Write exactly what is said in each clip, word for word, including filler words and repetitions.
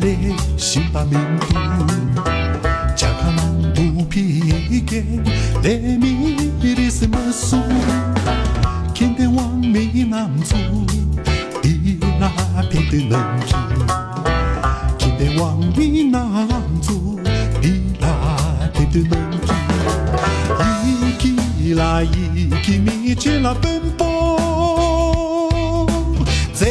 ལས་ཤིང་པ་མིན་འདུག་ཇ་ཁང་ནང་དུ་ཕི་གེ་ལས་མི་རིས་མ་སུ་ཁྱེད་དེ་དབང་མི་ནམ་ཚུ་འདི་ལ་ཕེབས་དུས་ནམ་གྱི་ཁྱེད་དེ་དབང་མི་ནམ་ཚུ་འདི་ལ་ཕེབས་དུས་ནམ་གྱི་ཡི་གེ་ལ་ཡི་གེ་མི་ཆེ་ལ་དཔོན་པོ། རྩེ་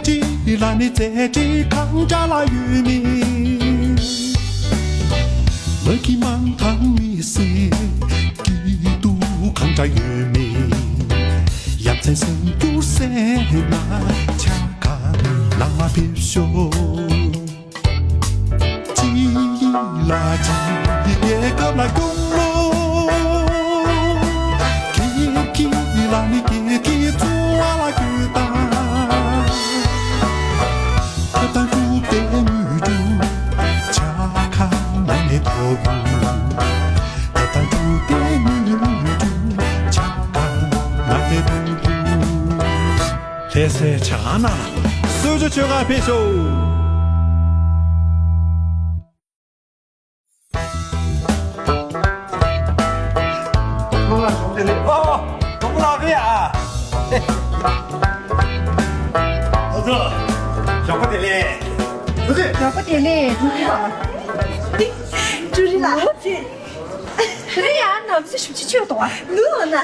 གཅིག་ལ་ནི་རྩེ་གཅིག་གང་འདྲ་ལ་ཡོད་མེད། མ་གི་མང་ཐང་མི་སེ་སྐྱིད་སྡུག་གང་འདྲ་ཡོད་མེད། ཡ་མཚན་སེམས་འགྱུར་སེ་ན་ཆ་ག་ལ་མ་ཕེབས་ཤོག་ཅི་ལ་ཅི་རྒྱལ་ཁབ་ལ་སྐྱོང་ལོ། ཀི་ཀི་ལ་ནི་ཀི་ཀི་ཚོ་བ་ལ་ཀི་ཏ། ད་ད་འགྲུབ་སྟེ་མུ་འགྲུབ་ཆ་ཁ་ན་ནི་ཐོབ་ཡུ། ད་ད་འགྲུབ་སྟེ་མུ་འགྲུབ་ཆ་ཁ་ན་ནི་ཐོབ་ཡུ། ལྷ་སའི་ཇ་ཁང་ནང་གསོལ་ཇ་མཆོད་གར་ཕེབས་ཤོག་ཁོང་ལ་ཞོགས་དེ་ལས། ཨོ། ཁོང་ལ་བས་ཨ། ཨོ་ཙོ། ཞོགས་པ་དེ་ལས། ཨོ་ཙི། ཞོགས་པ་དེ་ལས། ཀྲུའུ་རི་ལགས། ཀྲུའུ་རི་ལགས། དེ་རིང་ཡང་ནམ་ཟླ་བཞི་བཅུ་ཆོད་དོ། ལུས་ན།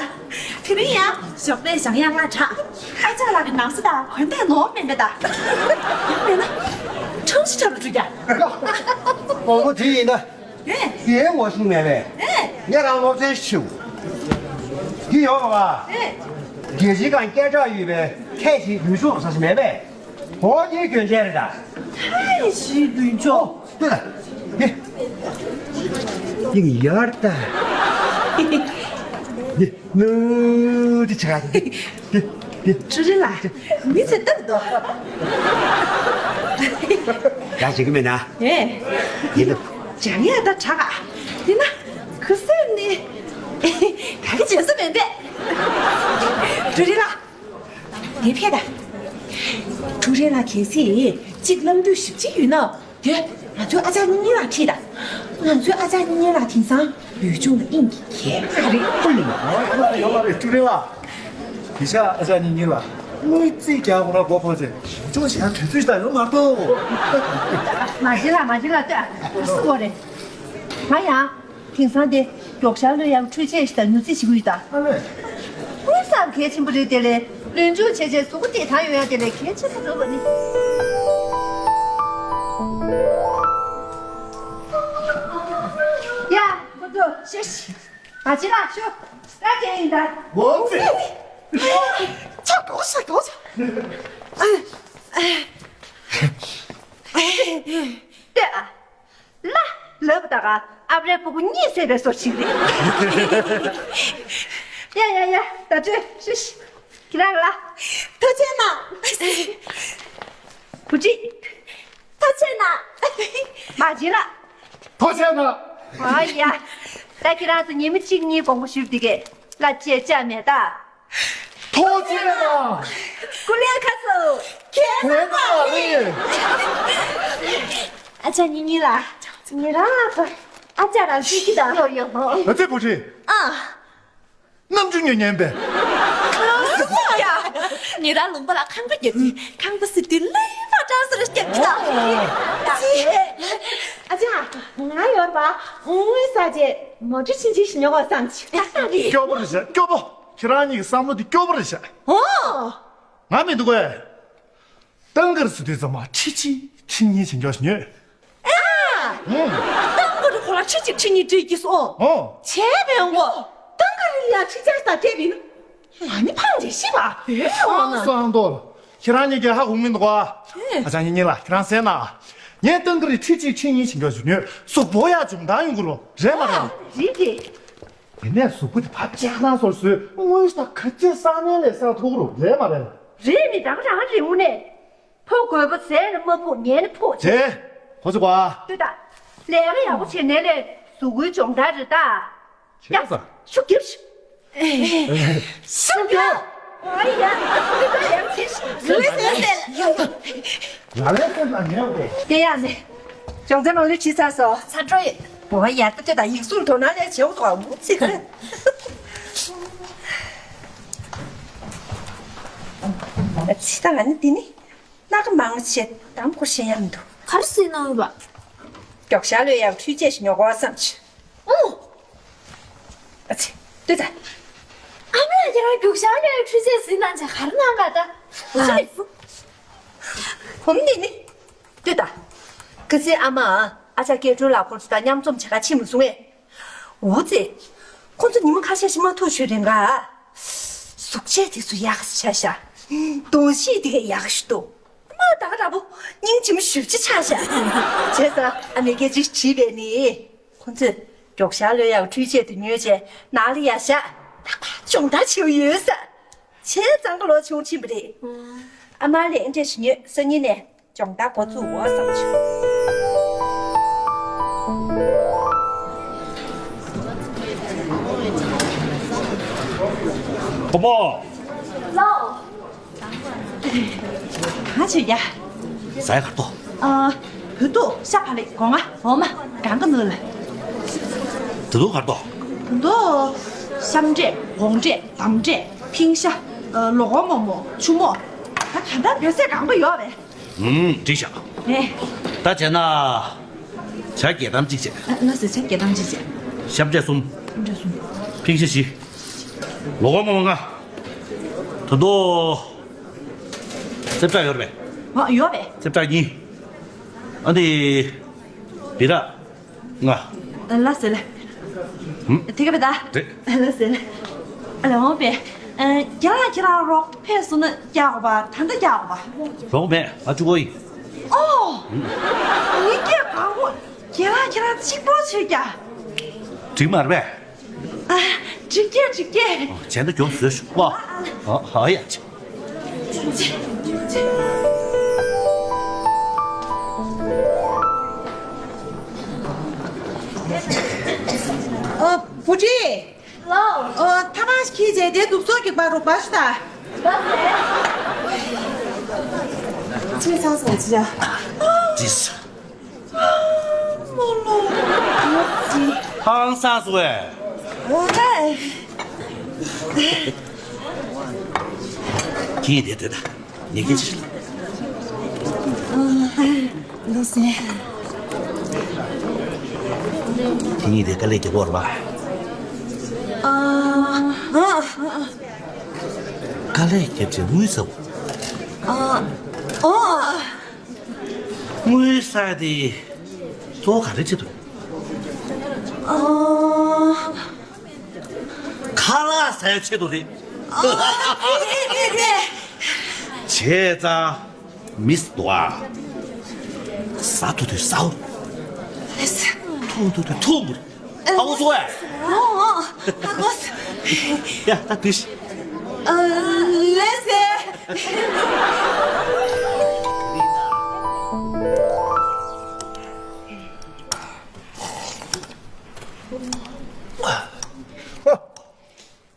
དེ་རིང་ཡང་ཞོགས་པའི་ཞང་ཡང་ང་དྲག་ཨ་ཅག་ལགས་ཀྱི་ནང་ས་དང་གོན་ཏེ་ནོར་མེད་མེད་ད། ཡང་མེད་ན། ཁྲང་ཞིག་ཆ་རུ་འགྲོ་རྒྱ། ཨོ་ཁོ་དེ་ཡིན་ད། ཨེ། དེའི་ངོ་ཤེས་མེད་པས། ཨེ། ངས་རང་སློབ་ཚན་ཞུ། འདི་ཡོད་པ། ཨེ། རྒྱལ་སྤྱིའི་སྒང་སྐད་གྲགས་ཡོད་པའི་ཐའེ་ཞི་ལུས་སྦྱོང་ཟེར་ཞིག་མེད་པས། ཨོ་དེའི་གྱོན་ཆས་རེད་ད། ཐའེ་ཞི་ལུས་སྦྱོང་། ལྟོས་དང་། འདི། འདི་ཡར་ལྟ། འདི་ནུ་འདི་ཆ་ག་འདི། འདི་འདི། ཀྲུའུ་རིན་ལགས། མི་ཚེ་སྟབས་འདུག་ཡ་བྱེད་ཀྱི་མེད་ན། ཨེ། ཡིན་ད། ཅང་ཡ་ད་དྲག་ག་འདི་ན་གུ་སེམས་ནི་ག་གི་བྱེད་ས་མེད་པས། ཀྲུའུ་རིན་ལགས། ངས་ཕེབས་ད། ཀྲུའུ་རེན་ལགས་གལ་སྲིད་གཅིག་བླང་དུས་ཞིབ་ཅིག་ཡོད་ན་དེ་ང་ཚོའི་ཨ་ཅག་གཉིས་གཉིས་ལ་ཁྲིད་ད། ང་ཚོའི་ཨ་ཅག་གཉིས་གཉིས་ལ་དེང་སང་ལུས་སྦྱོང་ལ་དབྱིངས་ཀྱི་གས་མ་རེད། ཡོད་མ་རེད་ཀྲུའུ་རེན་ལགས། དེ་ཤ་ཨ་ཅག་གཉིས་གཉིས་ལ་དངུལ་རྩིས་རྒྱག་དགོས་ན་མགོ་འཁོར་ཚེ་ལུས་སྦྱོང་བྱེད་ཡ་དུས་ཚོད་ཞིག་ད་ཡོད་མ་གཏོགས། མ་བྱེད་ལ་མ་བྱེད་ལ་ལྟོས་ཨ་སུ་གོ་རེད། ང་ཡང་། དེང་སང་དེ་མགྱོགས་ཤར་ལོས་ཡང་འཕྲུལ་ཆས་ཤིག་དང་མྱུར་རྩིས་བྱེད་ཀྱི་ཡོད་ད། ཨ་ལས། དངུལ་བསམ་གལ་ཆེན་པོ་རེད་དེ་ལས་ལུས་སྦྱོང་བྱས་བྱས་གཟུགས་པོ་བདེ་ཐང་ཡོང་ཡ་དེ་ལས་གལ་ཆེན་པོ་འདུག་པ་ནི། ཡ། ཁོ་ཚོ་ཤེས། མ་བྱེད་ལ་ཤོག་ར་ཅན་ཡིན་ད། འོ་ཙི། ཆག་གོ་ཤ་གོ་ཤ། ལྟོས་ཨ། ལ། ལབ་ད་ག་ཨ་བྲའི་སྤུ་གུ་གཉིད་སད་པའི་བཟོ་ཞིག་རེད། ཡ་ཡ་ཡ་ད་ཅོས་ཤིས། ཁྱེད་རང་ལ། ཐུགས་རྗེ་གནང་། བུ་ཅི། ཐུགས་རྗེ་གནང་། མ་བྱིན་ལ། ཐུགས་རྗེ་གནང་། ཨ་ཡ། ད་ཁྱེད་རང་ཚོ་ཉི་མ་གཅིག་གཉིས་དགོངས་པ་ཞུས་འདི་གས་ལ་ཅེ་ཅ་མེད་ད། ཐུགས་རྗེ་གནང་། ཀུ་ལེ་ཁ་སོ། ཁྱེད་རང་ལ་རེད། ཨ་ཅག་ཉི་ཉི་ལ། ཉི་རང་ལ་ཚོ། ཨ་ཅག་རང་ཚོའི་ཁྱི་དང་ལོ་ཡོད་ཧོ། ཨ་ཙི་བུ་ཁྲིད། ཨ། རྣམ་འགྱུར་ཉོ་ཉན་པས། ཡ། ཉི་རང་ལུང་པ་ལ་ཁང་པ་རྒྱབ་ཀྱི་ཁང་པ་སི་ཏི་ལེ་མ་ཀྲང་སི་རེ་རྒྱབ་ཀྱི་ད། ཨ་ཅག་ང་ཡོད་པ། ངུས་ས་ཅེ་མོ་ཊ་ཕྱིན་ཅི་ཞིག་ཉོ་གོ་བསམ་ཅི་ཏག་ཏག་རེད། སྐྱོ་པོ་རེད་ཤག་སྐྱོ་པོ། ཁྱེད་རང་གཉིས་ཀྱི་བསམ་བློ་འདི་སྐྱོ་པོ་རེད་ཤག་ཨོ། ང་མི་འདུག་གས། ཏང་གར་སུ་དུས་ཙམ་མ་ཁྲི་གཅིག་ཁྲི་གཉིས་བྱིན་འཇོག་ཞུ་ཉོས། ཨ། ཏང་གར་ཁོ་ལ་ཁྲི་གཅིག་ཁྲི་གཉིས་སྤྲད་ཀྱི་སོང་། ཨོ། བྱས་པའི་ངོ་། ཏང་གར་ལ་ཁྲི་ཆར་ས་སྤྲད་པིན། ང་ནི་ཕངས་རེ་ཤི་བ། ཨེ་ཨོ་ན། སང་ཏོ། ཁྱེད་རང་གཉིས་ཀྱིས་ཧ་གོ་མི་འདུག་ག་ཨ་ཅག་ཉི་ཉི་ལ་ཁྱེད་རང་ཟེར་ན། ངས་ཏང་གར་ཁྲི་གཅིག་ཁྲི་གཉིས་བྱིན་འཇོག་ཞུ་ཉོས་གཟུགས་པོ་ཡ་འཇོན་ཐང་ཡོང་གི་རོ་རེད་མ་རེད། རེད་རེད། དེ་ནས་གཟུགས་པོ་དེ་བབ་ཆགས་ན་སོར་སོའི་དངོས་ས་ག་ཚོད་སང་ཉིན་ལས་སང་ཐུག་རུ་རེད་མ་རེད། རེད་མི་རང་རང་རེད་འུ་ནས། ཕོ་རྒོད་པོ་ཟས་ནི་མ་ཕོག་ཉལ་ནི་ཕོག་ཅེ། ཁོ་ཚོ་ག་ལྟོས་དང་། ལས་ཀ་ཡག་པོ་བྱེད་ནས་ལས་གཟུགས་པོའི་སྦྱོང་བརྡར་རེད་ད། བྱས་ཙང་། ཤུགས་རྒྱབ་ཤིག་ཤུགས་རྒྱབ། ང་ལས་སེམས་ལ་ཉེ་བ་རེད། སྐྱེ་ཡག་ནི། སྦྱོང་ཚན་མང་ལོས་བྲིས་ཚར་སོང་། ཚར་འགྲོ་ཡོད། འོ་ཡ། ད་ལྟོས་དང་ཡིག་གཟུགས་དོ་སྣང་ལས་བྱེད་འོ་དོ་འུ་ཚིག་ཚིག་དང་ང་ནི་འདི་ནི། སྣ་ཁ་མང་ཆེ་དམ་ཁོ་ཤེས་ཡ་མི་འདུག་ག་རེ་ཟེར་གནང་ཡོད་པ། མགྱོགས་ཤར་ལོས་ཡག་འཕྲུལ་ཆས་ཤིག་ཉོ་དགོས་བསམ་བྱུང་། ཨོ། ཨ་ཙི། ལྟོས་དང་། ཨ་མ་ལགས། ཁྱེད་རང་མགྱོགས་ཤར་ལོས་ཡག་འཕྲུལ་ཆས་གཟིགས་གནང་བྱས་ག་རེ་གནང་ག་ད། ཨ་ཙི། བུ་མོ་འདི་ནི། ལྟོས་དང་། ཁ་སང་ཨ་མ་ཨ་ཅག་སྐལ་སྒྲོན་ལགས་ཁོ་ཚོ་དང་མཉམ་འཛོམས་བྱེད་ག་ཕྱིན་མ་སོང་ངས། འུ་ཙི། ཁོ་ཚོ་ཉི་མ་ཁ་ཤས་ཤིག་མ་ཐུག་ཞུ་རེ་འགའ། གཟུགས་བྱད་དེ་ཚོ་ཡག་ཤ་ཤ། གདོང་ཤེས་དེ་གས་ཡག་ཤི་འདུག་མ་ད་ག་འདྲ་པོ། སྙིང་རྗེ་མོ་ཞེ་པོ་ཅིག་ཆགས་ཤག་བྱས་ཙང་ཨ་མས་སྐད་ཆ་དྲིས་པས་ནི། ཁོ་ཚོས་མགྱོགས་ཤར་ལོས་ཡག་འཕྲུལ་ཆས་དེ་ཉོས་བྱས་ནང་ལ་ཡར་བཞག་ད་ཁོ་སྦྱོང་བརྡར་བྱེད་ཡོད་ས། བྱས་ཙང་ཁོ་ལོ་ཆུང་ཕྱིན་པ་རེད། ཨ་མ་ལགས་འདྲ་ཞིག་ཉོས། སང་ཉིན་ནས་སྦྱོང་བརྡར་འགོ་བཙུགས་འོ་བསམ་བྱུང་། བུ་མོ། ལགས། ག་བྱེད་ཡ། ཟ་ཡ་ག་རེ་འདུག་ཨ། བོད་ཐུག་ཤ་བག་ལེབ། སྒོ་ང་འོ་མ། གང་ག་ནུ་ལ། ད་དུང་ག་རེ་འདུག་ད་དུང་ཤམ་འབྲས། སྒོང་འབྲས། འདམ་འབྲས། ཕིང་ཤ། ཨ། ལོ་ཀོ་མོག་མོག་ཆུ་མོག་ད་ག་འདྲ་བོད་ཟས་གང་ག་ཡོད་པས། ཨུམ། འགྲིག་ཤག་ཨེ། ད་བྱས་ན། ཇ་བརྒྱད་ཐམ་གཅིག་བྱས། ཨ། ལགས་སེ། ཇ་བརྒྱད་ཐམ་གཅིག་བྱས། ཤམ་འབྲས་གསུམ། ཤམ་འབྲས་གསུམ། ཕིང་ཤ་བཞི། ལོ་ཀོ་མོག་མོག་ལྔ། ད་དུང་། རྩེབ་སྲེག་ཡོད་རེད་པས། ཨ། ཡོད་པས། རྩེབ་སྲེག་གཉིས། ཨ་ནི། སྦི་རག་ལྔ། ལགས་སེ་ལགས། ཧུམ། དེ་ག་བས་ད། རེད། ལགས་སེ་ལགས། ཨ་ལས་འོང་པས། ཨ། རྒན་ལགས་ཁྱེད་རང་རོགས་ཕེབས་སོང་ན་རྒྱག་དགོས་པ། ད་ལྟ་རྒྱག་དགོས་པ། རོགས་མེད། ང་གཅིག་པོ་ཡིན། ཨོ། ངའི་སྐད་གང་པོ། རྒན་ལགས་ཁྱེད་རང་གཅིག་པོ་ཚོས་རྒྱག་འགྲིག་མ་རེད་པས། ཨ། འགྲིག་གི་འགྲིག་གི། བྱས་ན་མགྱོགས་བཟོས་ཤོག་ཨ། ཨ། ཨ་ཡ། ཨ། བུ་ཁྲིད། ལགས། ཨ། ཐ་མག་ཅིག་ཁྱེར་བྱས་དེ་དུག་སོགས་ཀྱི་པར་རུ་པར་ཞུ་ད། ལགས་སེ། ཅི་ཚང་སོང་ཅི་ཡ། ཅི། ཧང་སངས་སོང་བས། ཁྱེད་དེ་དེ་ད་ཉེ་སྐད་ཅིག་ལ། ལགས་སེ། ཁྱེད་གཉིས་དེ་དཀའ་ལས་རྒྱག་གི་ཡོད་རེད་པ། ཨ། ཨ། དཀའ་ལས་རྒྱབ་བྱས་དངུལ་ཟ་བ། ཨ། ཨ། དངུལ་ཟ་དེ་གཙོ་བོ་ག་རེ་བྱེད་དུ། ཨ། ཁ་ལག་ཟ་ཡ་ཆེད་དུ་རེད། ཨ། རེད་རེད་རེད། བྱས་ཙང་མི་ཟ་འདུག་ཨ། ཟ་ཐུབ་དུས་ཟ། ལགས་སེ། འཐུང་ཐུབ་དུས་འཐུང་དགོས། ཨ། ཨ་ཁོ་སོ་ཨེ། ཨོ། ཨ་ཁོ་སོ། ཡ། ད་དུས། ཨ། ལགས་སེ།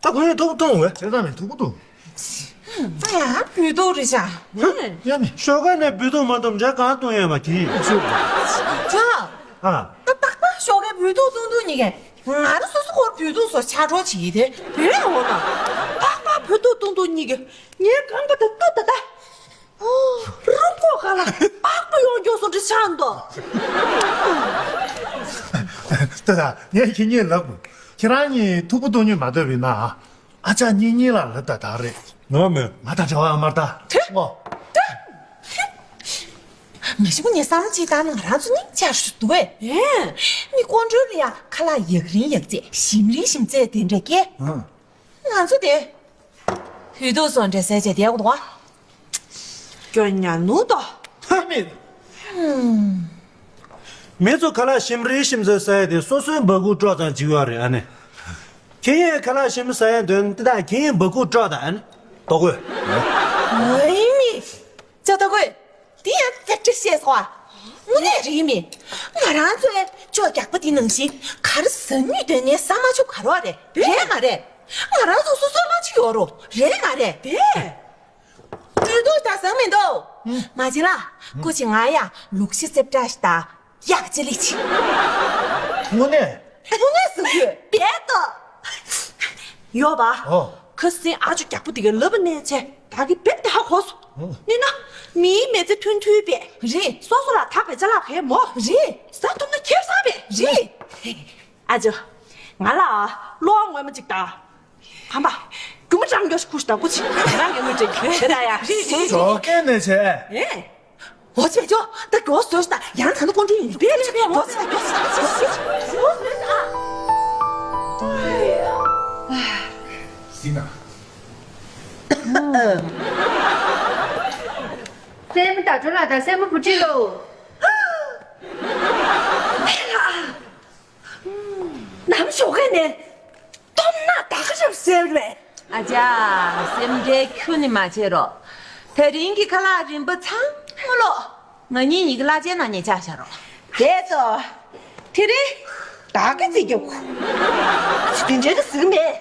ད་ཁོ་ཡང་ཐུག་ཐུག་བས། དེ་ཙམ་མེད། ཐུག་པོ་འདུག་ད་ཡང་བུད་ཐུག་རེད་ཤག་ཡ་ནི་ཞོགས་ཀ་ནས་བུད་ཐུག་མ་འདུག་འཇའ་གང་གཏོང་ཡས་མ་གིས། ཇོ། ཨ། ད་ཏག་ཏག་ཞོགས་ཀའི་བུད་ཐུག་བཏུང་དུས་གཉིས་ཀས་ང་རང་སོ་སོ་ཁོར་བུད་ཐུག་བཟོ་ཆ་འགྲོ་བྱེད་ཀྱི་དེ་བུད་རེད་འོ་ན། ཏག་ཏག་བུད་ཐུག་བཏུང་དུས་གཉིས་ཀས་ངའི་རྐང་པ་དེ་ཏུ་ཏ་ཏ། རུམ་ཁོག་ཁ་ལ་པགས་པ་ཡོང་མགྱོགས་སོང་འདྲ་ཆགས་འདུག་ལྟོས་དང་། ངས་ཁྱེད་གཉིས་ལབ་དགོས། ཁྱེད་རང་གཉིས་ཐུག་པོ་གཏོང་རྒྱུ་མ་ཐུབ་པ་ཡིན་ན། ཨ་ཅག་གཉིས་གཉིས་ལ་ལབ་ད་ད་རེད། ངོ་མ། ང་དང་འབྲེལ་བ་ཡོད་མ་རེད་ད། ངོ་། མི་ཞིག་ངས་བསམ་བློ་ཅིག་བཏང་ན་ང་རང་ཚོ་གཉིས་ཆར་ཞུ་འདུག་གས། ཨེ། མི་ཀོང་སྒྲོལ་ལ་ཡ་ཁ་ལག་ཡག་རིན་ཡག་རྩེ་ཞིམ་རིན་ཞིམ་རྩེ་དེ་འདྲ་སྐྱེ། ཨང་། ང་ཚོ་དེ། བུད་ཐུག་བཟོ་འདྲ་ཟེར་བྱས་བསྡད་དགོས་འདུག་ག་སྐྱོ་ཉ་ནུ་ཏོ། ཧ་མི། མི་ཚོ་ཁ་ལག་ཞིམ་རིལ་ཞིམ་ཚོད་ཟ་ཡ་དེ་སོ་སོའི་འབའ་ཁུག་དཀྲོག་ཙམ་བྱེད་ཀྱི་ཡོད་རེད། ཨ་ནི། ཁྱེད་ཡིན་ཁ་ལག་ཞིམ་ཟ་ཡ་འདོད་ན་དེ་དང་ཁྱེད་ཡིན་འབའ་ཁུག་དཀྲོག་དང་། ཨ་ནི། ལྟོ་གོས། ཨེ་མི། ཅོ་ལྟོ་གོས། དེ་ཡང་ཙེ་ཏྲི་ཤེས་སོ་ཨ། དངོས་གནས་རིགས་མི། ང་རང་ཚོའི་ཅོ་རྒྱག་པ་དེ་ནང་བཞིན་ག་རེ་ཟ་ནུས་དོན་ནས་ཟ་མ་ཆོག་ག་རོགས་རེད། རེད་མ་རེད། ང་རང་ཚོ་སོ་སོ་མ་ཅིག་ཡོད་རོ། རེད་མ་རེད། དེ། འགྲུལ་འདུག་ད་བཟང་མི་འདུག་མ་བྱེད་ལ། ཀོ་ཅི་ང་ཡ་ལུག་ཤི་རྩེབ་བྲག་ཞིག་ད་ཡག་ཅི་ལི་ཅི། དངོས་གནས། དངོས་གནས་ཟེར་གྱི་བེད་དོ། ཡོད་པ། ཨོ། ཁ་སང་ཨ་ཅོ་རྒྱག་པོ་དེ་གའི་ལབ་ནས་ཆེ་ད་གི་བེད་དེ་ཧ་གོ་སོང་། ཨོ། ནི་ན། མིའི་མི་ཚེ་མཐུན་མཐུན་པས། རེད། སོ་སོ་ལ་ཐག་པས་ཅ་ལག་གས་མོ། རེད། ཟ་ཐུབ་ན་ཁེབ་ས་པས། རེད། ཨ་ཅོ། ང་ལ་གློག་སྔོན་མོ་ཅིག་དང་། གམ་པ། རྒྱུ་མ་ཅང་གྱོ་ཞིག་ཁུ་ཞིག་དང་ཀུ་ཅི། རང་གི་མི་ཅིག་དེ་ད་ཡ། ཞོགས་ཀས་ནས་བྱས། ཨེ། འོ་ཚེ་ཅོ། ད་གྱོ་སོ་ཞིག་དང་ཡང་ད་ནི་ཀོང་ཀྲུའི་ཡིན་པས་ལས་པས་འོ་ཚེ་འོ་ཚེ་འོ་ཚེ་ཨ། ཟིན་ན། སྲས་མོ་ཟླ་སྒྲོན་ལགས་དང་སྲས་མོ་བུ་ཁྲིད་ལོ། ནམ་ཞོགས་ཀས་ནས་སྟོབས་ན་ད་ག་རབ་གསལ་བས། ཨ་ཅག་སེམས་ཁྲལ་ཁྱོན་ནས་མ་བྱེད་རོགས། དེ་རིང་གི་ཁ་ལག་རིམ་པ་ཚང་མ་ལོག་ང་གཉིས་གཉིས་ཀྱི་གླ་ཆའི་ནང་ཉེ་ཆགས་བཞག་རོགས། དེ་ཚོ། དེ་རིང་བདག་གི་རྩིས་རྒྱབ་ཁུ། ཨ་ཅག་དེ་འདྲའི་ཟིག་མེད།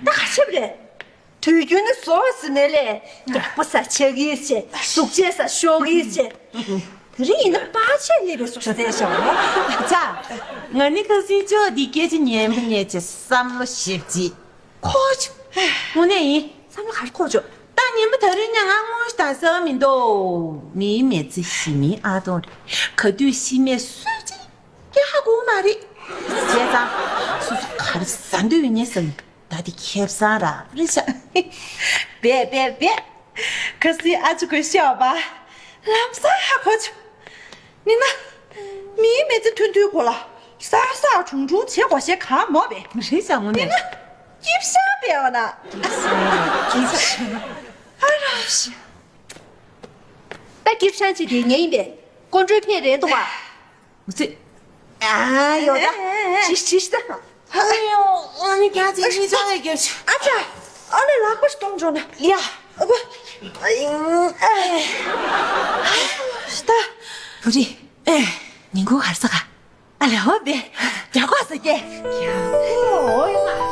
ད་ག་ཤེད་རེད། དུས་རྒྱུན་ནས་བཟོ་བ་ཟིན་ནས་ལས་རྒྱག་པ་ཟ་ཆག་གིས་བྱས། གཟུགས་བྱད་ཟ་ཤོག་གིས་བྱས། དེ་རིང་ཡིན་ན་པ་ཆས་སླེབས་པའི་སོ་སོ་བསྡད་བཞག་འོ། ཨ་ཅག་ང་ནི་ཁ་སང་ཅོ་འདི་སྐད་ཆ་ཉན་པ་ཉན་བྱས་བསམ་བློ་ཞིབ་ཅིག་འཁོར་བྱུང་། དངོས་གནས་ཡིན། བསམ་བློ་ག་རེ་འཁོར་བྱུང་། ད་ཉིན་མོ་དེ་རིང་ནས་ང་དངུལ་ཞིག་ད་ཟ་མི་འདུག་མིའི་མི་ཚེ་ཞི་མིའི་ཨ་སྟོང་རེད། ག་དུས་ཤི་མེད་སུས་ཅིག་ཀྱང་ཧ་གོ་མ་རེད། བྱས་ཙང་སོ་སོ་ག་རེ་ཟ་འདོད་ཡོད་ནས་ཟ་ཡིན། ད་དེ་ཁེ་བཟང་ར་རེད་ཤག་བེ་བེ་བེ། ཁ་སང་ཨ་ཅོ་ཁོས་བཤད་པ་ལམ་སང་ཧ་གོ་བྱུང་། ནི་ན། མིའི་མི་ཚེ་མཐུན་མཐུན་སྐོར་ལ་གསར་བཟང་གྲུང་གྲུང་བྱེད་དགོས་ཤེས་གང་མོ་བེ། རེད་ཤག་དངོས་ནི་ན། གནས་སྐྱིབ་ཤང་བེ་བ་ན། ཨ་ར་ཤི། ད་སྐྱིབ་ཤང་ཅི་དེ་ངའི་ཡིན་པས་ཀོང་ཀྲུའི་ཕེ་རེད་འདུག་བ། ཨུ་ཙི། ཨ་ཡོ་ད། ཅི་ཅི་ད། ཨ་ཡོ། ཨ་ནི་རྒྱ་ཅིག་ཉིས་ཆ་ལས་རྒྱབ་ཤི། ཨ་ཅག་ཨ་ལས་ལག་པ་ཞིག་གཏོང་འཇོག་ན། ཡ། ཨ་བ། ཨ་ཡིན། ཨ་ད། བུ་རི། ཨེ། ཉིན་གུང་ཧར་ས་ག་ཨ་ལས་ཧོ་བེ། རྒྱ་གོ་ས་ཀེ། ཡ། ཨོ་ཡ་མ།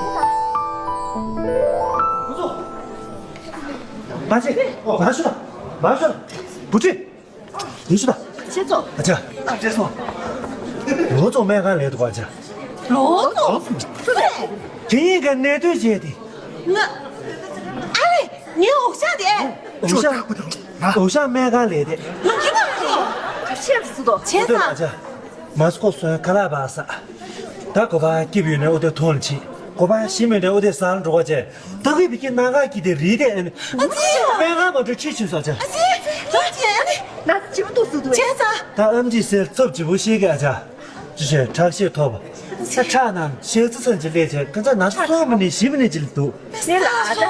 མ་ཅི། མ་ཤོད། མ་ཤོད། བུ་ཁྲིད། ཡིན་ཤོད་ད། ཁྱེད་ཚོ། ཨ་ཅག་ཨ་ཅག་སོང་། ལོ་ཚོ་སྨན་ཁང་ལས་འདུག་ཨ་ཅག་ལོ་ཚོ། སུ་རེད། ཁྱེད་གཉིས་ཀ་གནས་སྡོད་བྱས་ཏེ། ང་། ཨ་ལས། ངའི་འུ་ཅག་དེ། འུ་ཅག་འུ་ཅག་སྨན་ཁང་ལས་དེ། ང་ཁྱེད་མ་རེད། ཁ་ཆེར་སུ་དོ། བྱས་ཙང་། ཨ་ཅག་མ་སྐོ་སོན་ཁ་ལག་བག་ས། ད་གོ་པ་སྐྱིབས་ཡོད་ནས་ཨོ་དེ་ཐོང་ལ་ཕྱིན། གོ་པ་ཞིམ་མེད་ནས་ཨོ་དེ་ཟ་ལ་འགྲོ་བ་བྱས། ད་གི་བི་ཀི་ནང་ག་གི་དེ་རིལ་དེ་ཨ་ནི། ཨ་ཙི། དཔེ་ང་མ་འགྲོ་ཁྲིད་ཆུ་ས་ཅག་ཨ་ཙི། ཨ་ཙི། ཨ་ནི། ན་ཅི་མ་ཏོག་སུ་དུ་བྱས་ཙང་། ད་ཨམ་ཅི་སེར་ཚབ་ཅི་བོ་ཤེས་གི་ཨ་ཅག་ཅི་བྱས་ཁྲག་ཤེད་མཐོ་བ། ས་ཁྲག་ནང་ཤེས་ཚི་ཚན་ཅི་ལས་བྱས་ཁ་ཚ་ན་སོ་མི་ནི་ཞིམ་མི་ནི་ཅི་ལ་འདུག་ནི་ལ་ཨ་ད་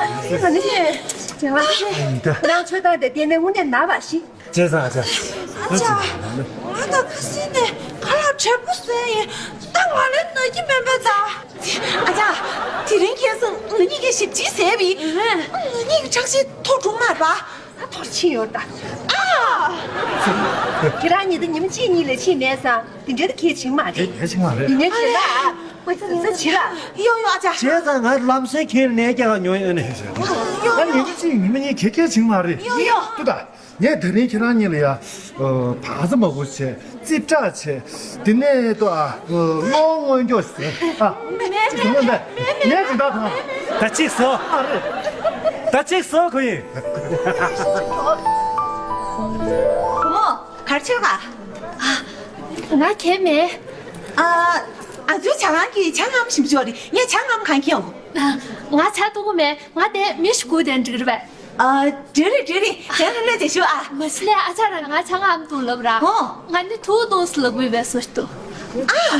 ནི་ནི། ད་ནང་ཆོས་དང་དེ་དེ་ནས་དངོས་གནས་ན་བ་ཞིག་བྱས་ཙང་ཨ་ཅག་ཨ་ཅག་ང་ད་ཁ་སེང་ནས་ཁ་ལག་དྲེག་པོ་ཟོས་ཡིན། ད་ང་ལས་ན་གི་མེད་པས་ད། ཨ་ཅག་དེ་རིང་ཁ་སང་ང་གཉིས་ཀྱིས་ཞིབ་ཅིག་ཟས་པས། ང་གཉིས་ཀྱི་ཁྲག་ཤེད་མཐོ་འགྲོ་མ་རེད་པ། ད་ཐོར་ཕྱིན་ཡོད་ད། ཨ། ཁྱེད་རང་གཉིས་ད་ཉི་མ་གཅིག་གཉིས་ལས་ཕྱིན་མེད་ཙང་དེ་འདྲའི་ད་གལ་ཆེན་མ་རེད། གལ་ཆེན་མ་རེད། ཡིན་ནའི་བྱེད་ལ་ཨ། ཁོས་ཟ་ཟ་བྱེད་ལ། ཡོ་ཡོ་ཨ་ཅག་བྱས་ཙང་ང་ལམ་སེང་ཁྱེད་ནས་རྒྱག་ཉོ་ཡོད་ནས། ཡོ་ཡོ། ང་ཉི་མ་གཅིག་ཉི་མ་གཉིས་གལ་གལ་ཆེན་མ་རེད། ཡོ་ཡོ། ཏུ་ད། ངས་དེ་རིང་ཁྱེད་རང་གཉིས་ལ་ཡ། བག་ཚ་མ་གུ་བྱས། རྩིས་ཁྲ་བྱས། དེ་ནས་ཏུ་ཨ། གློག་སྔོན་འཇོག་བྱས། ཨ། ཅི་དུ་མོ་འདི། ངས་ཅི་འདྲ་དང་། ད་ཅིག་བཟོ། ཨ་རེད། ད་ཅིག་བཟོ་ཁོ་ཡིན། བུ་མོ། གར་ཆེ་ག་ང་གལ་མེད། ཨ། ཨ་ཚོའི་ཇ་ཁང་གི་ཇ་མངར་མོ་ཞིམ་པོ་ཅིག་ཡོད་རེད། ངས་ཇ་མངར་མོ་གང་ཁྱེར་ཡོང་གོ། ང་ཇ་འཐུང་གི་མེད། ང་དེ་མི་ཞིག་སྒུག་བསྡད་འགྲིག་རེད་པས། ཨ། འགྲིག་རེད་འགྲིག་རེད། ཇ་ནི་སླེབས་བྱས་ཞུ་ཨ། མ་གཞི་ལས་ཨ་ཅག་རང་ང་ཇ་མངར་མོ་འཐུང་ལབ་ར། ཨོ། ང་ནི་དུག་འཐུང་ཟེར་ལབ་དགོས་པའི་བཟོ་ཞིག་འདུག་ཨ།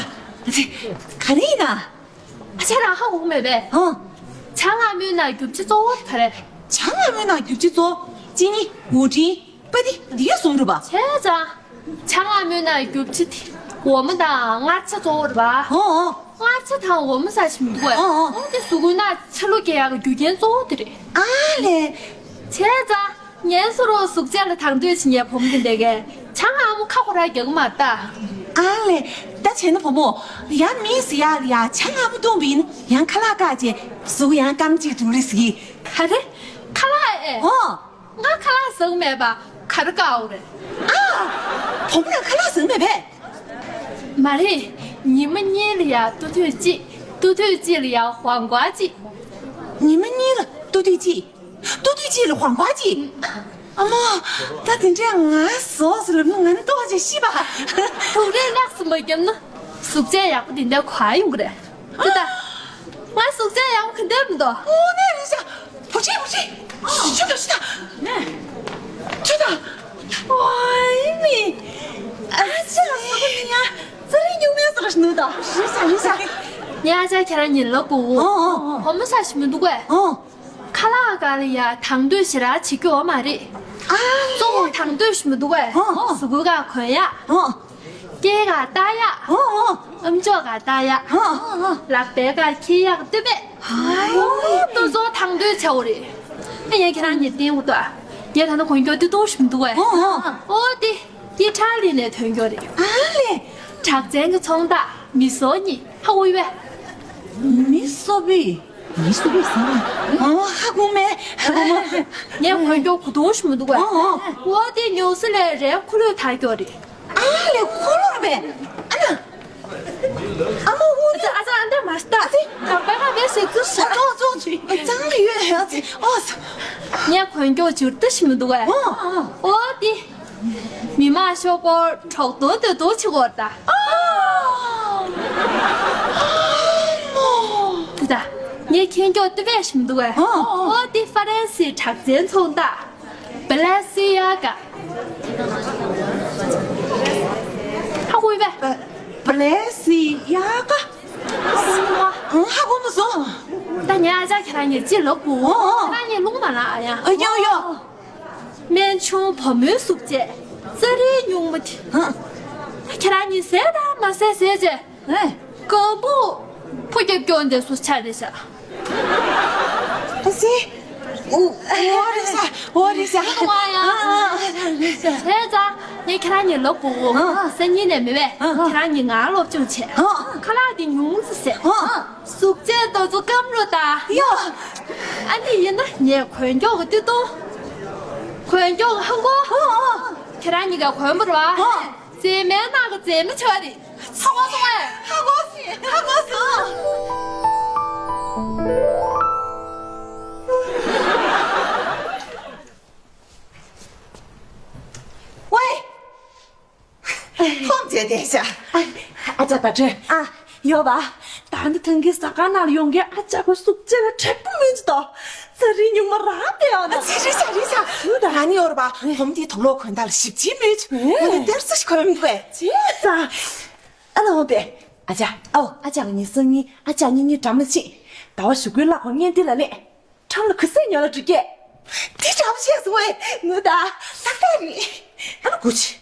ག་རེ་ཡིན་ན། ཨ་ཅག་རང་ཧ་གོ་གི་མེད་པས། ཨོ། ཇ་མངར་མོའི་ནང་རྒྱུ་ཆ་གཙོ་བོ་ག་རེ། ཇ་མངར་མོའི་ནང་རྒྱུ་ཆ་གཙོ་བོ་ཅི་ནི་འོ་ཏྲིན། པ་ཏི་འདི་གསུམ་རེད་པ། བྱས་ཙང་། ཇ་མངར་མོའི་ནང་རྒྱུ་ཆ་དེ་འོ་མ་དང་མངར་ཆ་གཙོ་བོ་རེད་པ། ཨོ་ཨོ། མངར་ཆ་དང་འོ་མ་ཟ་ཞིག་མི་འདུག་གས། ཨོ་ཨོ། འོ་དེ་གཟུགས་པོའི་ནང་ཆ་ལུགས་སྐྱེ་ཡག་གི་རྒྱུ་རྐྱེན་གཙོ་བོ་དེ་རེད། ཨ་ལས། བྱས་ཙང་། ངན་སོང་རོ་གཟུགས་བྱད་ལ་དང་དོད་བྱེད་མཁན་བུ་མོ་དེ་འདྲ་གས་ཇ་མངར་མོ་ཁ་ཁོ་རང་རྒྱག་གི་མ་རེད་ད། ཨ་ལས། ད་ བྱས་ན་བུ་མོ། ཡང་མིས་ཟེར་ཡག་ལ་ཡ་ཇ་མངར་མོ་བཏུངས་པ་ཡིན་ན་ཡང་ཁ་ལག་བཀག་བྱས་གཟུགས་ཡང་སྐམ་གཅིག་འགྲོ་རེད་ཟེར་གི། ག་རེ། ཁ་ལག་ཨེ། ཨོ། ང་ཁ་ལག་ཟ་གི་མེད་པ། ག་རེ་བཀག་འོ་རེད། ཨ། བུ་མོ་ལ་ཁ་ལག་ཟ་གི་མེད་པས། མ་རེད། ཉི་མ་གཉིས་ལ་ཡ་ཏུ་ཐུད་གཅིག་ཏུ་ཐུད་གཅིག་ལ་ཡ་ཧོང་ཀོང་གཅིག་ཉི་མ་གཉིས་ལ་ཏུ་ཐུད་གཅིག་ཏུ་ཐུད་གཅིག་ལ་ཧོང་ཀོང་གཅིག་ཨ་མ། ད་དེ་འདྲས་ང་ཟོག་ཟེར་ལ་ང་ནི་ལྟོགས་ཅིག་ཤི་བ། དུག་རས་ལགས་སུ་མ་བརྒྱབ་ན་གཟུགས་བྱད་ཡག་པོ་དེ་འདྲ་ག་ཡོང་གི་རེད། ཅི་ད། ང་གཟུགས་བྱད་ཡག་པོ་ག་འདྲ་མི་འདུག་ཨོ་ནས་རེད་ཤག་བུ་ཆེ་བུ་ཆེ། ཤི་ད་ཤི་ད། ནས། ཅི་ད། ཨོའི་མི། ཨ་ཅག་ཟོག་ནི་ཡ། ཙི་རི་ཉུང་མའི་ཟོག་ནུ་ད། རེད་ཤག་རེད་ཤག་ངའི་ཨ་ཅག་ཁྱེད་རང་ཉིད་ལ་གོ། ཨོ་ཨོ་ཨོ། བུ་མོ་ས་ཞིག་མི་འདུག་གས། ཨོ། ཁ་ལག་སྒང་ལ་ཡ་དང་དོད་ཞེ་དྲག་བྱེད་རྒྱུ་ཡོད་མ་རེད། ཨ། གཙོ་བོ་དང་དོད་ཞིག་མི་འདུག་གས། ཨོ། གཟུགས་པོ་སྒང་གོན་ཡག་ཨོ། སྐེ་སྒང་བཏགས་ཡག་ཨོ་ཨོ། ཨམ་ཅོག་སྒང་བཏགས་ཡག་ཨོ་ཨོ། ལག་པའི་སྒང་འཁྱེར་ཡག་སྟོད་པས། ཨོ། དེ་ཚོ་དང་དོད་བྱེད་དགོས་རེད། ཨ་ཡ་ཁྱེད་རང་གཉིས་བསྟན་དགོས་འདུག་ངས་ད་ནི་གོན་རྒྱུ་སྟོད་ཐུང་ཞིག་མི་འདུག་གས། ཨོ་ཨོ། ཨོ་དེ། ཡི་ཁྲ་ལི་ནས་ཐོན་རྒྱུ་རེད། ཨ་ལེ། གྲགས་ཅན་གྱི་ཚོང་རྟགས་མི་སོ་གཉིས་ཧ་གོ་ཡོད་པས། མི་སོ་པི། མི་སོ་པི་ཟེར་བ། ཨོ་ཧ་གོ་མེད། ཧ་གོ་མ། ངས་གོན་རྒྱུ་གོ་ཐུང་ཞིག་མི་འདུག་གས། ཨོ་ཨོ། འོ་དེ་ཉུང་ཟི་ལས་རའི་འཁོར་ལོས་ཐག་རྒྱུ་རེད། ཨ་ལེ་འཁོར་ལོ་རེད་པས། ཨ་ན། ཨ་མ་འོ་དེ། ཨ་ཙི་ཨ་འདྲ་མ་ལྟ། ཨ་ཙི། ད་པ་ག་བས་ཟེར་ཙི་ཟེར། ཨ་ཙོ་ཙོ་ཙི། ཨ་ཙང་གི་ཡོད་ཨ་ཙི། ཨོ་ཙི། ངས་གོན་རྒྱུ་འཇུར་ཏི་ཞིག་མི་འདུག་གས། ཨོ། འོ་དེ། མི་མང་ཤོག་སྒོར་གྲོགས་དོ་དོ་དོ་ཆི་གོ་ད། ཨ་མོ། དེ་ད། ངས་ཁྱེད་སྐྱོ་ཏི་བས་ཞིམ་འདུག་གས། ཨོ་དེ་ཧྥ་རན་སིའི་གྲགས་ཅན་ཚོང་རྟགས་བེ་ལེ་སི་ཡ་ག་ཧ་གོ་ཡོད་པས། བེ་ལེ་སི་ཡ་ག་ཧ་གོ་མ་སོང་། ད་ངས་ཨ་ཅག་ཁྱེད་རང་གཉིས་ཅི་ལབ་དགོས། ཨོ་ཨོ། ཁྱེད་རང་གཉིས་རླུང་མ་ལངས་ཨ་ཡ། ཨ་ཡོ་ཡོ། སྨན་ཆུང་བུ་མོའི་གཟུགས་བྱད་ཙི་རི་ཉུང་མ་དེ། ཧ། ཁྱེད་རང་གཉིས་ཟས་དང་མ་ཟས་ཟས་བྱས། ཨེ། རྐང་པོ་ཕོ་རྒྱབ་སྐྱོན་དེ་སུ་ཆ་རེད་ཤག་ཨ་ཙི། ཨོ་རེད་ཤག་ཨོ་རེད་ཤག་ཨ་ཨ་ཨ་རེད་ཤག་བྱས་ཙང་ངས་ཁྱེད་རང་གཉིས་ལབ་དགོས། ཨ། སང་ཉིན་ནས་མི་བས་ཨ་ཁྱེད་རང་གཉིས་ང་སློབ་སྦྱོང་བྱས། ཨ། ཁ་ལག་དེ་ཉུང་ཙམ་ཟས། ཨ། གཟུགས་བྱད་དེ་ཚོ་སྐམ་རུ་བཏང་། ཡོ། ཨ་ནི་ཡིན་ན་ངས་གོན་རྒྱུ་གི་སྟོད་ཐུང་། གོན་རྒྱུ་གི་ལྷམ་གོག་ཨོ་ཨོ། ཁྱེད་རང་གཉིས་ཀ་གོན་པ་རེད་པ། ཨོ། མཛེས་མའི་ནང་གི་མཛེས་མ་ཆགས་རེད། ཧ་གོ་སོང་ངས། ཧ་གོ་སོང་། ཧ་གོ་སོང་། ཝེ། ཁོམ་བྱས་བསྡད་ཤག་ཨ་ཅག་པ་ཏྲེ། ཨ། ཡོད་པ། ད་ནི་ཐང་གི་ཟ་ཁང་ནང་ལ་ཡོང་མཁན་ཨ་ཅག་པ་གཟུགས་བྱད་ལ་དྲེག་པོ་མིན་གྱི་དོ། ཙི་རི་ཉུང་མ་རང་བསྡད་ཡོད་ན། ཨ་ཙི་རེད་ཤག་རེད་ཤག་ད་ནི་ཡོད་རེད་པ། བུ་མོ་དེའི་དུག་ལོག་གོན་སྟངས་ལ་ཞིབ་ཅིག་མོལ་ཆུ། ཨེ། ངས་དེར་ས་ཞིག་གོན་མི་འདུག་གས། ཅི་ཙང་། ཨ་ལ་འོང་པས། ཨ་ཅག་ཨོ་ཨ་ཅག་གཉིས་སང་ཉིན་ཨ་ཅག་གཉིས་གཉིས་འགྲམ་ལ་ཕྱིན། ཟླ་བ་གཞུག་གུའི་གླ་གོར་བརྙན་འདི་ལ་སླེབས། ཁྲོམ་ལ་གུ་སེ་ཉོ་ལ་འགྲོ་གས། དེ་འདྲ་པོ་བྱས་སོང་བས་ངུ་ད་ལྷག་པ་རེད། ཨ་ལ་གུ་ཆི།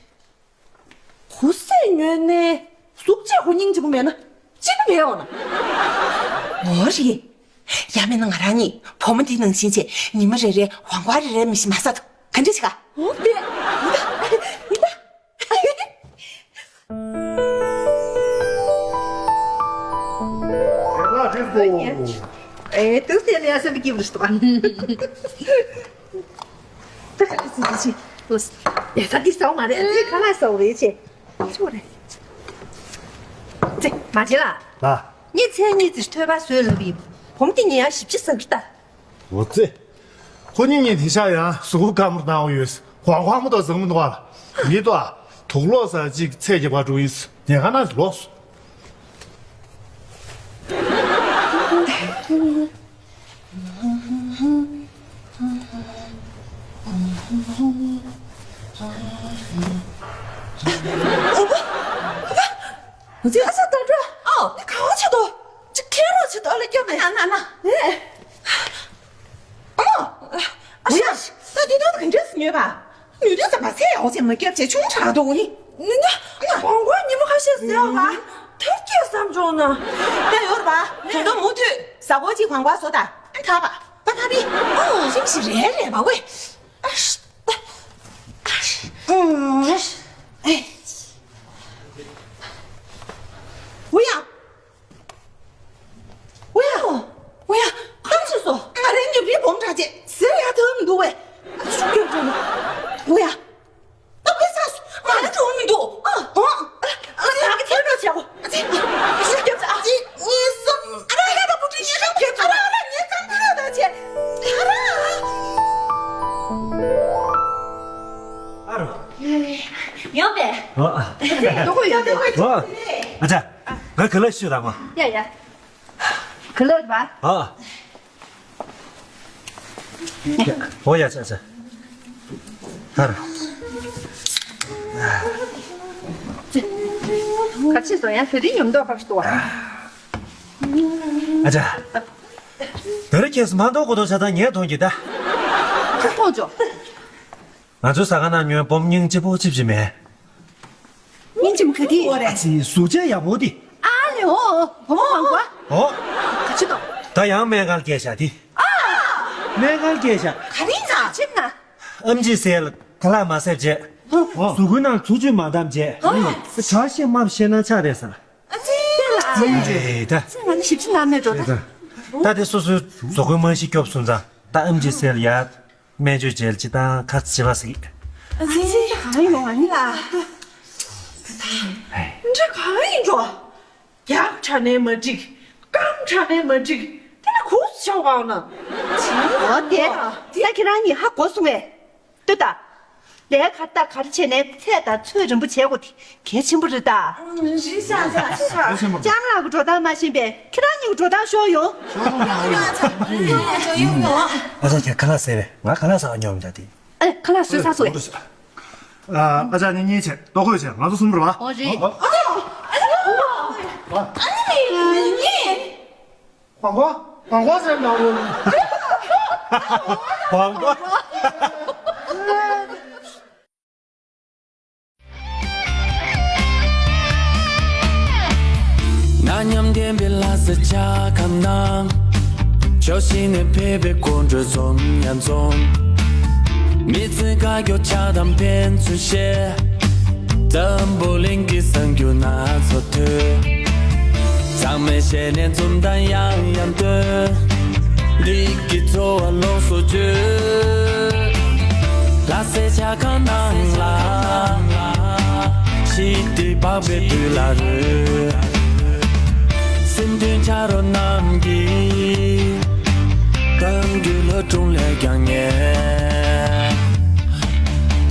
གུ་སེ་ཉོས་ནས་གཟུགས་བྱད་གུ་རྙིང་ཆེན་པོ་མེད་ན་གཅིག་པུ་མེད་འོང་ན། འོ་རེད། ཡང་མིན་ན་ང་རང་གཉིས་བུ་མོ་འདི་ནང་བཞིན་བྱས་ཉི་མ་རེ་རེ་ཧོང་ཀོང་རེ་རེ་མི་ཤི་མ་ཟ་ཐུབ་ག་འདྲ་བྱེད་ག་འོ་དེ། ཡིན་ད། ཡིན་ད། ཨེ་དུས་དེ་ནས་སེམས་སྐྱིད་པོ་ཞིག་འདུག་ཨ། ད་ག་ལ་སྲིད་ཅི་ཡ་ས་འདི་ས་བོ་མ་རེད། འདི་ག་ལ་ས་བོ་རེད་ཅེ། ཅི་བོ་རེད། ཙེ་མ་བྱེད་ལ། ལ། ངས་མཚན་གཉིས་ཙི་ཐོས་པ་བཟོས་ལབ་ཡིན། བུ་མོ་དེ་ངས་ཡང་ཞིབ་ཅིག་བསམ་གྱི་ལྟ། འོ་ཙི། ཁོ་གཉིས་གཉིས་དེང་སང་ཡང་གཟུགས་པོ་སྐམ་པོ་གནང་བ་ཡོད། ཧོང་ཧོང་མོ་དང་བཟང་མོ་འདུག་ཨ། མི་འདུག་ཨ། དུག་ལོག་ས་གཅིག་ཚད་རྒྱབ་པ་འགྲོ་ཡིན། ཉལ་ཁང་ནང་ལོག་སོང་། འོ་ཙི། ཨ་ས་ད་འགྲོ། ཨོ། ནི་གང་བྱེད་དོ། ཅི་ཁེ་རོ་བྱེད་དོ་ལ་སྐྱོ་མེད། ན་ན་ན། ཨེ། ཨ་མ། ཨ་ཤ། ད་དེ་དོན་ག་འདྲས་སུ་ཉོས་པ། ནུས་སྟོན་ཙམ་མ་ཚད་ཡག་ཅིག་མ་སྐྱབས་བྱས་ཆུང་དྲགས་འདུག་ནི། ནི་ན། ཨ་མ། གོང་གོང་ཉི་མ་ཁ་ཤས་ཟེར་བ། ཐར་སྐྱེས་བསམ་བྱུང་ན། ད་ཡོད་རེད་པ། ད་དུང་མུ་མཐུད་ཟ་གོ་ཅིག་གོང་གོ་བཟོ་ད། ཨ་ཐག་པ། པ་ཐག་པི། ཨོ། ཤིང་ཤི་རེ་རེ་བ་ཝེ། ཨ་ཤ། ཨ་ཤ། ཨ་ཤ། ཨེ། ཨ། ཨ་ཅག་ཨ་ཅག་ང་ག་ལ་ཤོད་དང་། ཡ་ཡ། ག་ལ་བ། ཨ། ཨོ་ཡ་ཅག་ཅག་ཧར། ག་ཅི་སོང་ཡ། ཧྥེ་རི་ཡོང་མདོག་ཁ་ཤི་ཏོ། ཨ་ཅག་དེ་རིང་ཁྱེད་མ་མཐོང་གོ་མཐོང་ཆ་ཚང་ངས་མཐོང་གི་ད། ཁ་མཐོང་ཆོག་ང་ཚོའི་ཟ་ཁང་ནང་ཉོན་སྦོམ་སྙིང་རྗེ་པོ་ཅིབ་ཅིབ་མེད། སྙིང་རྗེ་མོ་ག་དེ། ཨ་ཙི་གཟུགས་བྱད་ཡག་པོ་དེ། ཨ་ལེ་ཨོ། བུ་མོ་མང་པོ། ཨོ། ག་ཅི་དོ། ད་ཡང་སྨན་ཁང་སྐྱེལ་བཞག་དེ། ཨ། སྨན་ཁང་སྐྱེལ་བཞག་ག་རེ་ན། ཅིབ་ན། ཨམ་ཆི་སེལ་ཁ་ལག་མ་བཟས་བྱས། གཟུགས་པོའི་ནང་འཚོ་བཅུད་མ་འདམ་བྱས། བྲ་ཤེས་མ་བཤད་ན་ཆགས་རེད་ཟེར། ཨ་ཙི། ཨེ་ད། ང་ནི་ཞིབ་ཅིག་ན་མེད་འགྲོ་ད། ད་དེ་སོ་སོའི་གཟུགས་པོའི་རྨང་གཞི་སྐྱོབ་སོང་ཙང་ད་ཨམ་ཆི་སེལ་ཡ། སྨན་བཅོས་བྱེད་ལ་ཅི་དང་ཁ་ཅི་བ་ཟིག་ཨ་ཙི་གང་ཡོང་ཨ་ནི་ལ། འདྲ་གང་ཡིན་འགྲོ། རྒྱག་དྲ་ནས་མ་འགྲིག་རྐང་དྲ་ནས་མ་འགྲིག་དེ་ལ་ཁུག་སུ་ཆགས་པའོ་ན། འོ་དེ། ད་ཁྱེད་རང་གཉིས་ཧ་གོ་སོང་ངས། ལྟོས་དང་། ལས་ཀ་ད་ག་རེ་བྱས་ནས་ཚད་དང་ཚོད་རན་པོ་བྱེད་དགོས་དེ་གལ་ཆེན་པོ་རེད་ད། རེད་ཤག་ཤག་ཤག་ལྕམ་ལགས་ཀྱི་འགྲོ་སྟངས་མ་ཤེས་པས་ཁྱེད་རང་གཉིས་ཀྱི་འགྲོ་སྟངས་ཤོར་ཡོང་། ཨ་ཅག་ཁྱེད་ཁ་ལག་ཟས་པས་ང་ཁ་ལག་ཟ་བ་སྙོམས་བྱ་དེ། ཨ་ཁ་ལག་བཟོས་ཚར་སོང་ངས། ཨ་ཅག་ནི་གཉིས་བྱས་ལྟོ་གོས་བྱས་ང་ཚོ་གསུམ་རེད་བ། ཨོ་རེད། ཨ་ནི་ཨ་ནི་ཨ་ནི། 黄瓜，黄瓜是毛问。黄瓜。 ན་མཉམ་ལྡན་པའི་ལྷ་ས་ཆ་ཁམས་ན། ཕྱོགས་བཞི་ནས་ཕེབས་པའི་དཀོན་མཆོག་འཛོམས་ཡ་འཛོམས། མི་ཚེ་དཀའ་སྐྱོ་ཆགས་སྡང་ཕན་ཚུན་བཤད། འཛམ་བུ་གླིང་གི་གསར་འགྱུར་སྣ་ཚོགས་ཐོས། ཚང་མས་ཞལ་ནས་འཛུམ་མདངས་ཡང་ཡང་སྟོན། འདི་གི་ཚོར་བ་ལོངས་སུ་སྤྱོད། ལྷ་སའི་ཆ་ཁང་ནང་ལ། ཞི་བདེ་འཕགས་པའི་དུས་ལ་རོལ། སེམས་མཐུན་ཆ་རོགས་རྣམས་ཀྱིས། གཏམ་རྒྱུད་ལྷ་སྒྲུང་ལས་ཀྱང་ཉེ།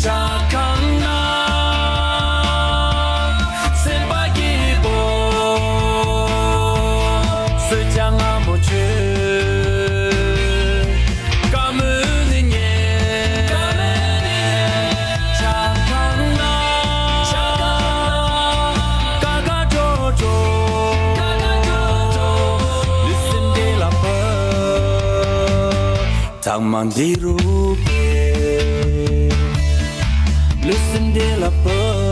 ཆ་ཁང་ན། སེམས་པ་སྐྱིད་པོ། གསོལ་ཇ་མངར་པོ་མཆོད། བཀའ་མོལ་ནི་ཉེ། ཆ་ཁང་ན། ཆ་ཁང་ན། ཀ་ཀ་ཀྲོ་ཀྲོ། ཀ་ཀ་ཀྲོ་ཀྲོ། ལུས་སེམས་བདེ་ལ་ཕབ། ཚང་མ་འདི་རུ་ཕེབས། ལུས་སེམས་བདེ་ལ་ཕབ།